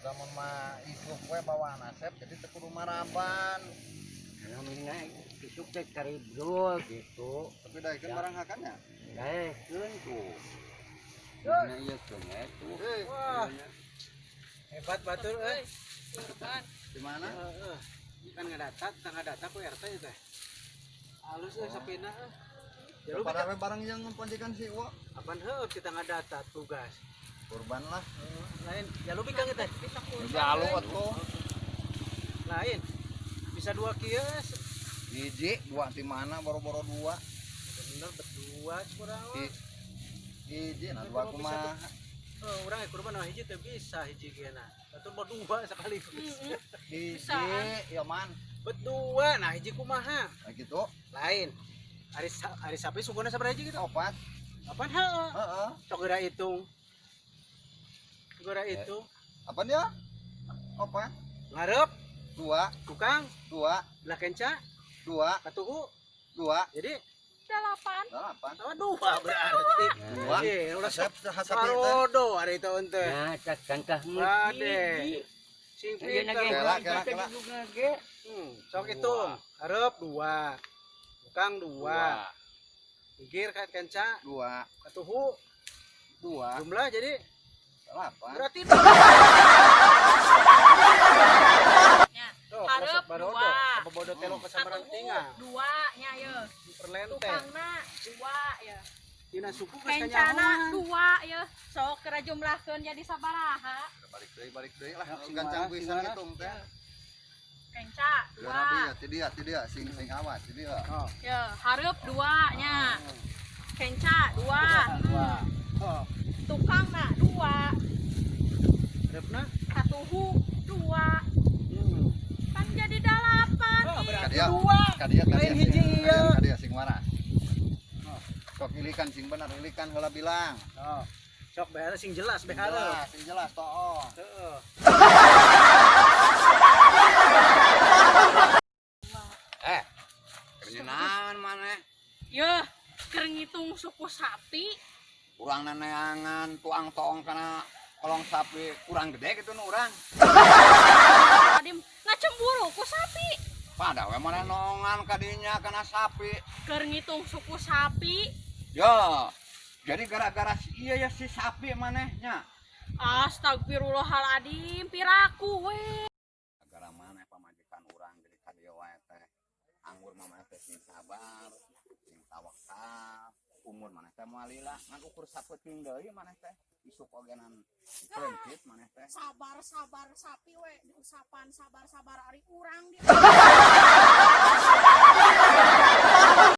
Lamun mah isuk we bawaan Asep jadi teu kudu maraban. Namina isuk teh cari brul gitu. Tapi daekeun barang hakannya. Daekeun tuh. Nah, iya keun tuh. Wah. Hebat batur euy. Di mana? Heeh. Kan ngadata, tangga data ku RT ya teh. Halus euy sapina euy. Ya lu Para barang yang pancikan si Uwa. Apaan heueuh kita ngadata tugas. Kurban lah. Lain, ya lu bikang teh. Jalu atuh. Lain. Bisa dua kieu. Hiji, dua di mana boro-boro dua. Bener berdua kurang. Hiji nah dua kumaha. Oh, urang kurban mah hiji teu bisa hiji geuna. Batur berdua sekaligus. Hiji, ya man. Berdua, nah hiji kumaha? Nah gitu. Lain. Ari sapi sukuna sabaraha hiji gitu? Opat. Apaan heeh? Heeh. Sok geura hitung. Geura hitung. Apa dia? Opat. Ngarep dua, tukang, dua, belah kenca, dua, katuhu, dua. Jadi 8. 8. Oh, dua berarti. Dua. Iya, ulah Asep sapi teh. sarodo ari itu ente. Nah, cak kantah Ade. Sing pinter. Kela, kela, kela. Sok hitung. Hareup 2. Tukang 2. Gigir ka kenca 2. Katuhu 2. Jumlah jadi 8. Berarti Ya. Hareup barodo. 2. Apa bodoh telok ke samarang tinggal. 2 nya ye. Perlente. Tukangna 2 ya. Dina suku geus Kencana 2 ya. Sok kira jumlahkeun jadi sabaraha? Balik deui lah. Gancang pisan ngitung teh. Kenca Ya Nabi 2. ya, ti dia, ti dia, sing sing awas, ti dia. Oh. Ya, hareup 2 nya. Kenca 2. 2. Oh. Tukangna 2. Hareupna Katuhu 2. Kan jadi 8. Oh, berarti Kadia. 2. Kadia, kadia. Lain hiji ieu. Kadia sing waras. Sok ilikan sing bener, ilikan heula bilang. Oh. Sok behara sing jelas behara. Jelas, sing jelas toh. Heeh. Keur naon maneh? Yeuh, keur ngitung suku sapi. Urang neneangan tuang toong kana kolong sapi kurang gede gitu nu urang. Tadi ngacemburu ku sapi. Pada we maneh nongan kadinya kana sapi. Keur ngitung suku sapi. Ya. Jadi gara-gara si iya ya si sapi manehnya. Astagfirullahaladzim, piraku we. Gara maneh pamajikan urang jadi ka dieu wae teh. Anggur mah maneh teh sing sabar, sing tawakal. Umur maneh teh moal lila, ngan ukur sapeuting deui maneh teh. Isuk ogenan prinsip maneh teh. Sabar-sabar sapi we, diusapan sabar-sabar ari urang.